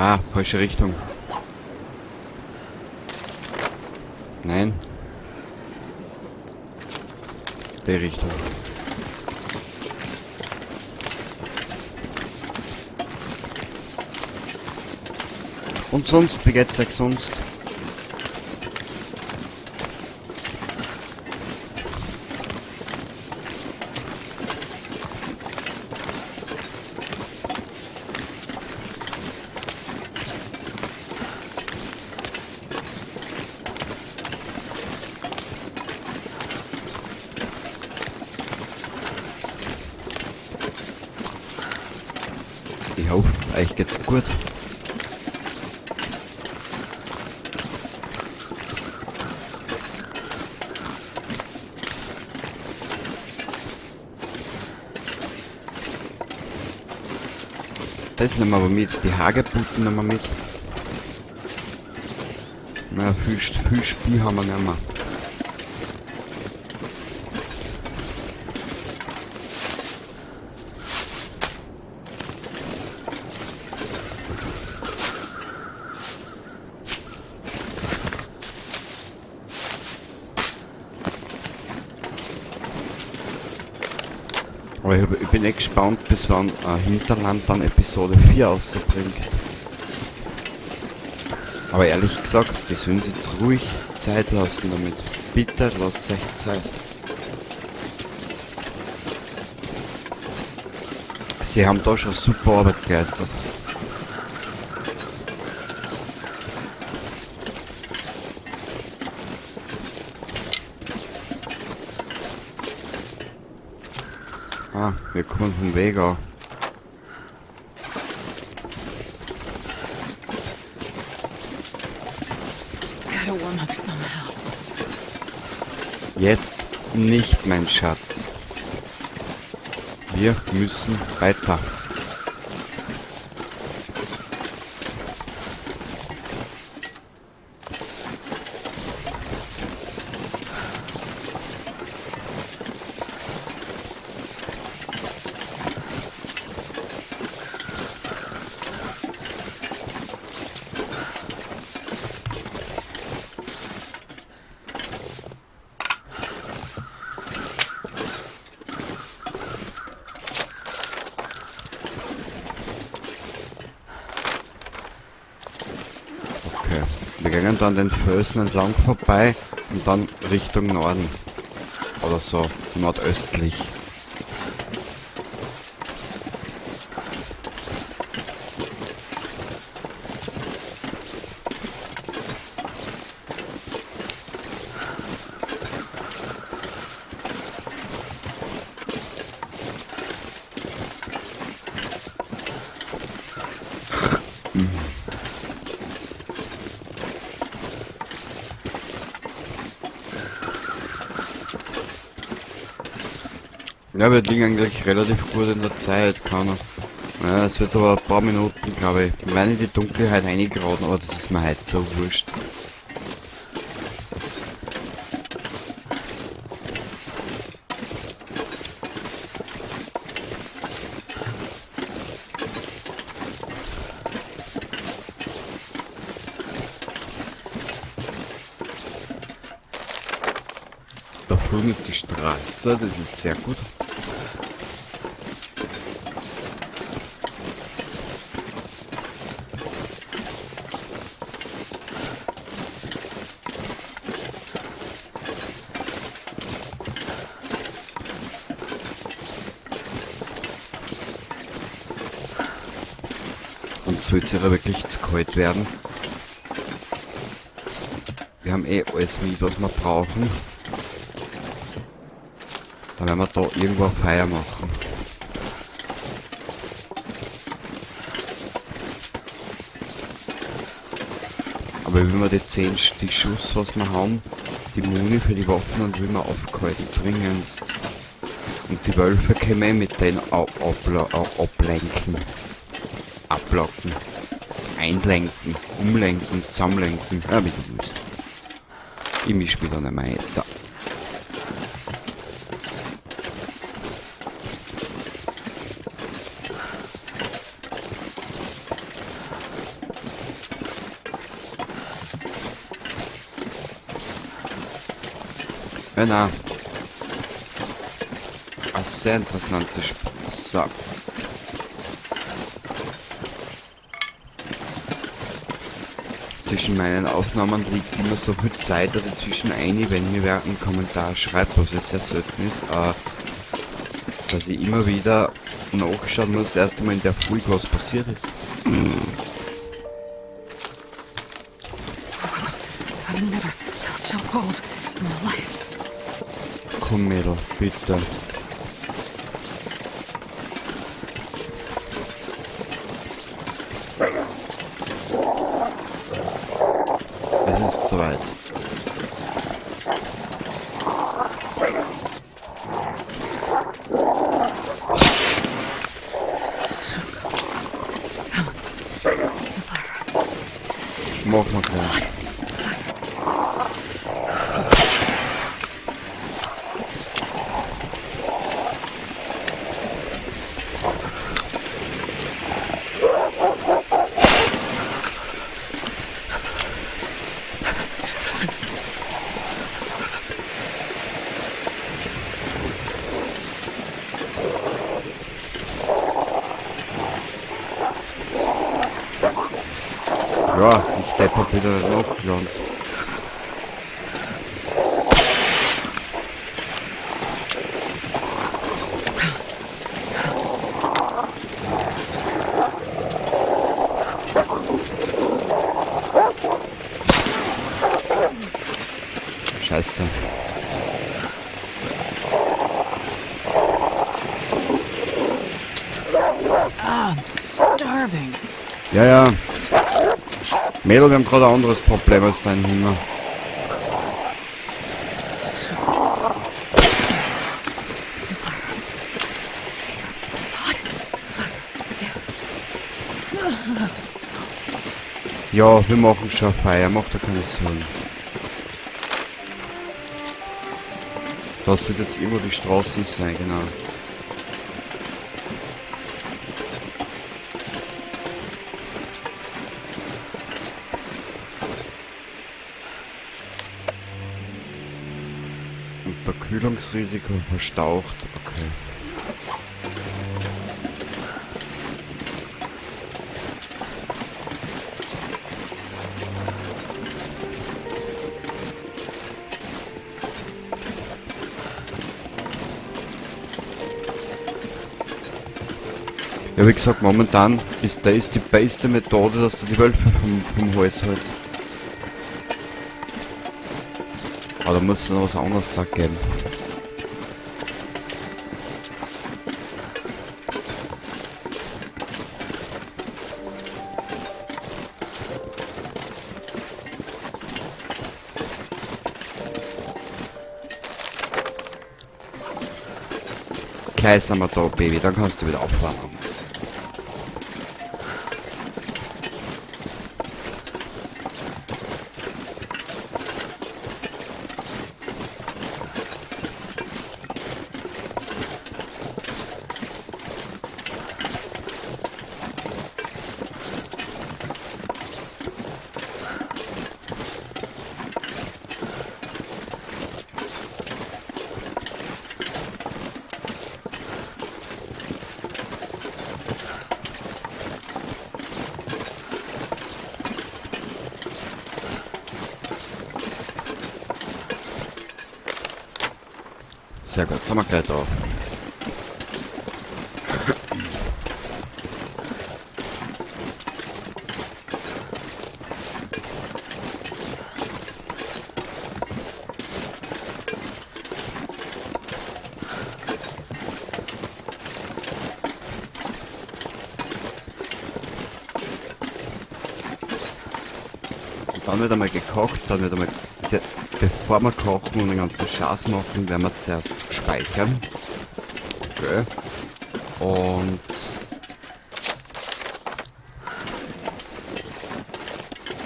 Ah, falsche Richtung. Nein. Die Richtung. Und sonst, wie geht's euch sonst? Ich hoffe, euch geht's gut. Das nehmen wir aber mit, die Hagebutten nehmen wir mit. Na, viel Spiel haben wir nicht mehr. Aber ich bin echt gespannt, bis wann Hinterland dann Episode 4 rausbringt. Aber ehrlich gesagt, die sollen sich jetzt ruhig Zeit lassen damit. Bitte lasst euch Zeit. Sie haben da schon super Arbeit geleistet. Ah, wir kommen vom Weg an. Gotta warm up somehow. Jetzt nicht, mein Schatz. Wir müssen weiter. Okay, wir gehen dann den Felsen entlang vorbei und dann Richtung Norden. Oder so, nordöstlich. Ja, wir liegen eigentlich relativ gut in der Zeit, keiner. Ja, es wird aber ein paar Minuten, glaube ich. Wir werden in die Dunkelheit reingeraten, aber das ist mir heute so wurscht. Da drüben ist die Straße, das ist sehr gut. Und soll es ja wirklich zu kalt werden. Wir haben eh alles mit, was wir brauchen. Dann werden wir da irgendwo ein Feuer machen. Aber wenn wir die 10 die Schuss, was wir haben, die Muni für die Waffen und will man aufgehalten, dringendst. Und die Wölfe können wir mit denen ablenken. Ablocken. Einlenken, umlenken, zusammenlenken. Ja, wie du willst. Ich misch mich da nicht mehr ein. So. Ja, na. Ein sehr interessantes Spiel. So. Zwischen meinen Aufnahmen liegt immer so viel Zeit, dass ich zwischen eine, wenn mir wer einen Kommentar schreibt, was ja sehr selten ist, dass ich immer wieder nachschauen muss, erst einmal in der Folge, was passiert ist. I've never felt so cold in my life. Komm, Mädel, bitte. Es ist soweit. Mach mal gleich. Ja, ich depp hab wieder nachgeladen. Scheiße. Ah, I'm starving. Ja, ja. Mädel, wir haben gerade ein anderes Problem als dein Hunger. Ja, wir machen schon Feier, mach dir keine Sorgen. Das wird jetzt irgendwo die Straßen sein, genau. Unterkühlungsrisiko verstaucht, okay. Ja, wie gesagt, momentan ist das die beste Methode, dass du die Wölfe vom Hals holst. Aber da muss es noch was anderes geben. Gleich sind wir da, Baby, dann kannst du wieder aufwachen. Sehr gut, sind wir gleich da. Und dann wird einmal gekocht, dann wird einmal, bevor wir kochen und den ganzen Schatz machen, werden wir zuerst speichern. Okay. Und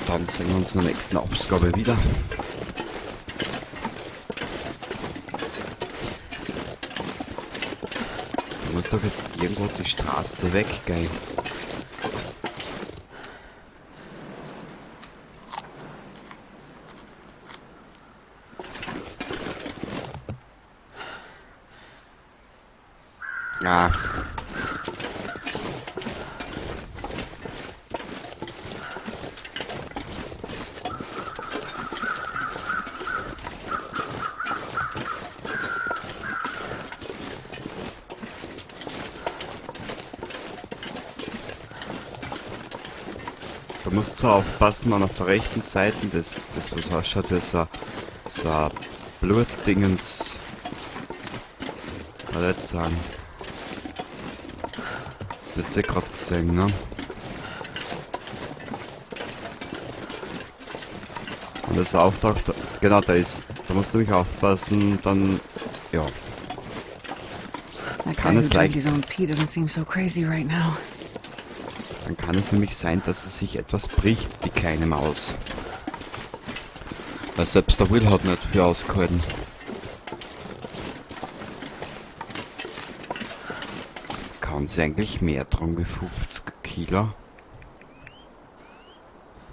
dann sehen wir uns in der nächsten Ausgabe wieder. Da muss doch jetzt irgendwo die Straße weggehen. Ah. Da musst du aufpassen, man, auf der rechten Seite, das was ausschaut, das ist so ein Blutdingens. Was soll ich sagen? Das hab ich grad gesehen, ne? Und das auftaucht, genau, da ist. Da musst du nämlich aufpassen, dann, ja. That Kann guy es who drank leicht his own pee doesn't seem so crazy right now. Dann kann es nämlich sein, dass es sich etwas bricht, die kleine Maus. Weil selbst der Will hat nicht viel ausgehalten. Kann sie eigentlich mehr tragen wie 50 Kilo?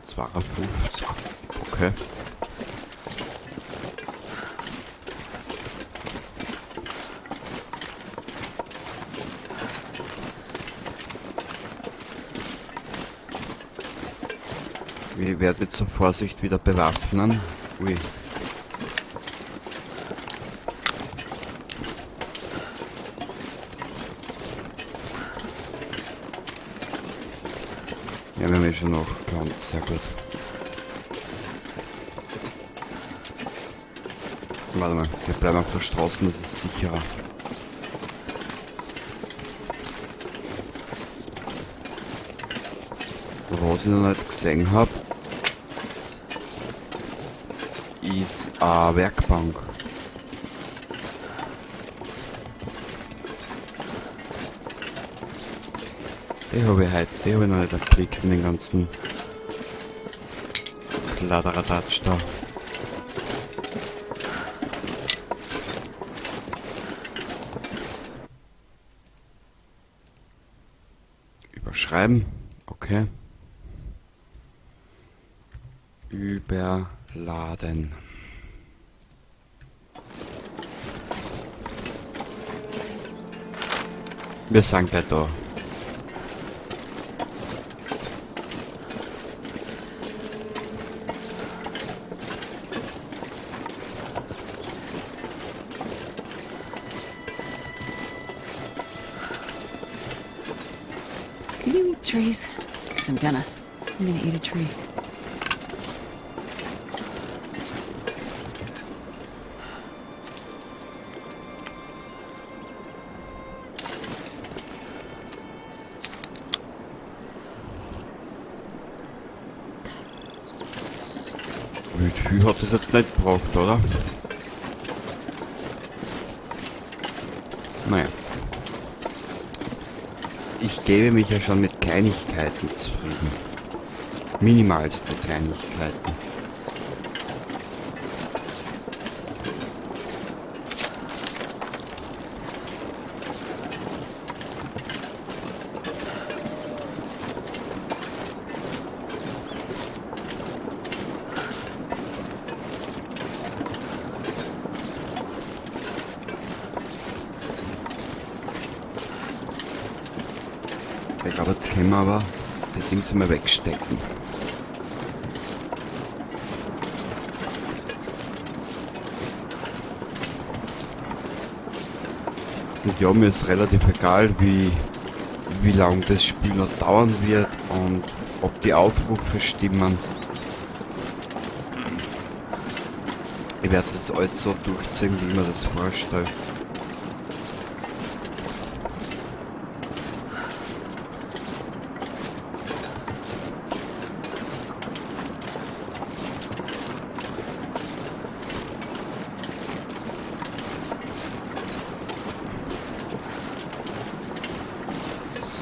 52, okay. Wir werden jetzt zur Vorsicht wieder bewaffnen. Ui. Ja, wir haben eh schon noch gelandet. Sehr gut. Warte mal, wir bleiben auf der Straße, das ist sicherer. Was ich noch nicht gesehen hab, ist eine Werkbank. Die hab ich heute, die hab ich noch nicht erblickt in den ganzen Kladderadatsch da. Überschreiben, okay. Überladen. Wir sind gleich da. Can you eat trees? Because I'm gonna. I'm gonna eat a tree. Wie viel hat das jetzt nicht gebraucht, oder? Naja. Ich gebe mich ja schon mit Kleinigkeiten zufrieden. Minimalste Kleinigkeiten. Ich glaube, jetzt können wir aber die Dings mal wegstecken. Und ja, mir ist relativ egal, wie lang das Spiel noch dauern wird und ob die Aufrufe stimmen. Ich werde das alles so durchziehen, wie ich mir das vorstelle.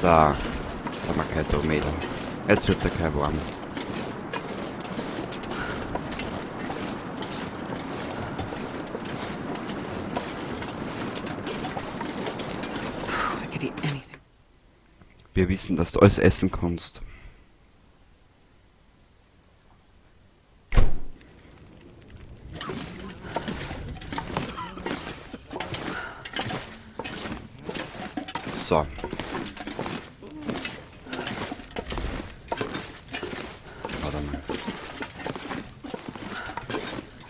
So, jetzt haben wir kein Tomato. Jetzt wird er kein warm. I could eat anything. Wir wissen, dass du alles essen kannst. So. Warte mal.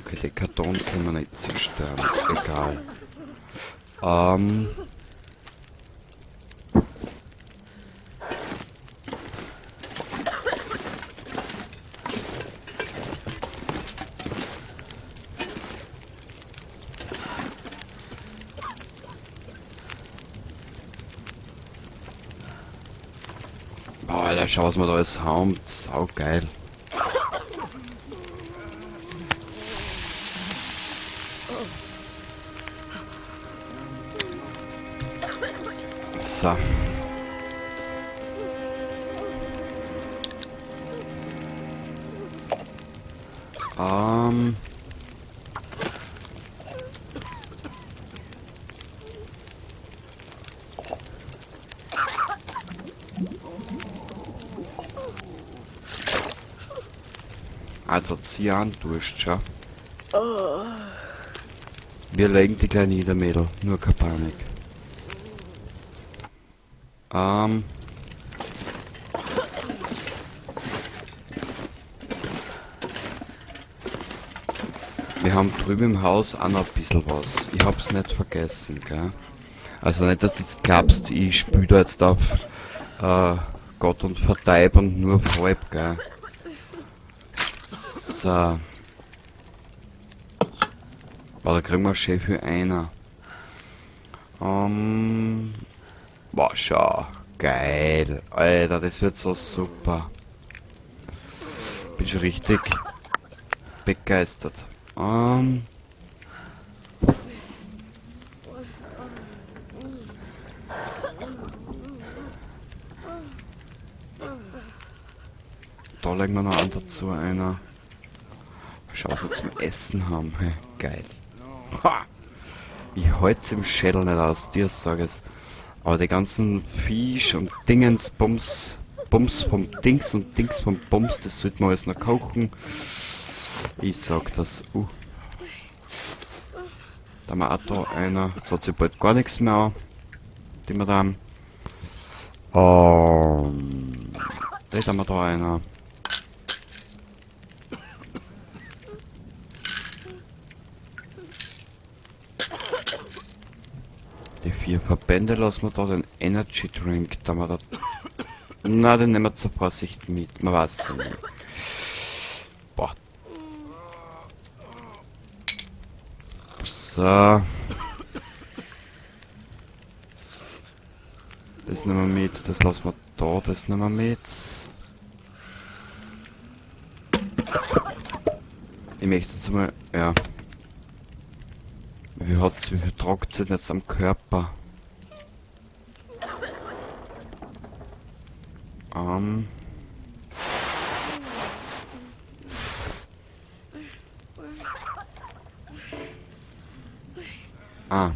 Okay, den Karton können wir nicht zerstören. Egal. Boah, Alter, schau, was wir da alles haben. Sau geil. So. Also Cyan-Durst, schau. Wir legen die gleich nieder, Mädel. Nur keine Panik. Wir haben drüben im Haus auch noch ein bisschen was. Ich hab's nicht vergessen, gell? Also nicht, dass du jetzt glaubst, ich spül da jetzt auf Gott und Verdeib und nur auf halb, gell? So. Boah, da kriegen wir schön viel einer. Boah, schau. Geil. Alter, das wird so super. Bin schon richtig begeistert. Da legen wir noch einen dazu, einer. Schau, was wir zum Essen haben. Hey, geil. Ha! Ich halt's im Schädel nicht aus, dir sag ich's. Aber die ganzen Fisch und Dingens, Bums, Bums vom Dings und Dings vom Bums, das sollten wir alles noch kochen. Ich sag das. Da haben wir auch da einer. Jetzt hat sich bald gar nichts mehr an. Die wir da haben. Da haben wir da einer. Die 4 Verbände lassen wir da, den Energy Drink, da haben wir da. Na, den nehmen wir zur Vorsicht mit, man weiß ja nicht. Boah. So. Das nehmen wir mit, das lassen wir da, das nehmen wir mit. Ich möchte jetzt mal, ja. Wie viel tragt sie denn jetzt am Körper? Ah.